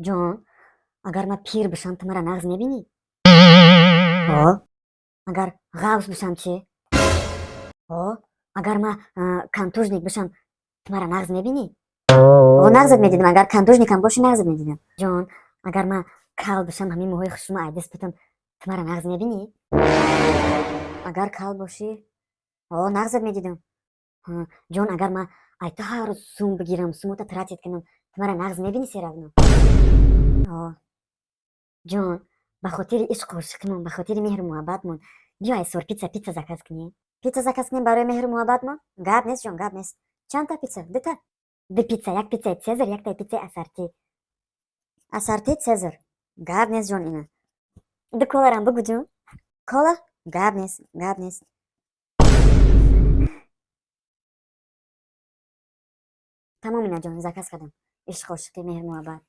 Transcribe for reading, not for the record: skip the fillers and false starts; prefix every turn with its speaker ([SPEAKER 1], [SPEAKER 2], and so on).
[SPEAKER 1] Ҷон, агар ман пир бишам, ту мара нағз мебинӣ? О, агар ғавс бишам чӣ? О, агар ман контужник бишам, ту мара нағз мебинӣ? О, нағзат медидам. Агар контужникам бошӣ, нағзат медидам. Ҷон, агар ман кал бишам, ҳамин мӯҳои хушрӯма ай даст битам, ту мара нағз мебинӣ? Агар кал бошӣ, о, нағзат медидам. Ҷон, агар ман ай ту ҳар рӯз сум бигирам, сумута тратить кунам, ту мара нағз мебинӣ всё равно? О, ҷон, ба хотири ишқу ошиқимон, ба хотири меҳру муҳаббатмон, биё, ай Сорпицца пицца заказ кунем. Пицца заказ кунем барои меҳру муҳаббатмон. Гап нест, ҷон, гап нест. Чандта пицца? Дута? Ду пицца: як пиццаи Цезар, яктаи пиццаи ассорти. Ассорти, Цезар, гап нест, ҷон. Ина ду коларам бугу, ҷон. Кола, гап нест, гап нест. Тамом, ина, ҷон, заказ кардам. Ишқу ошиқӣ, меҳру муҳаббат.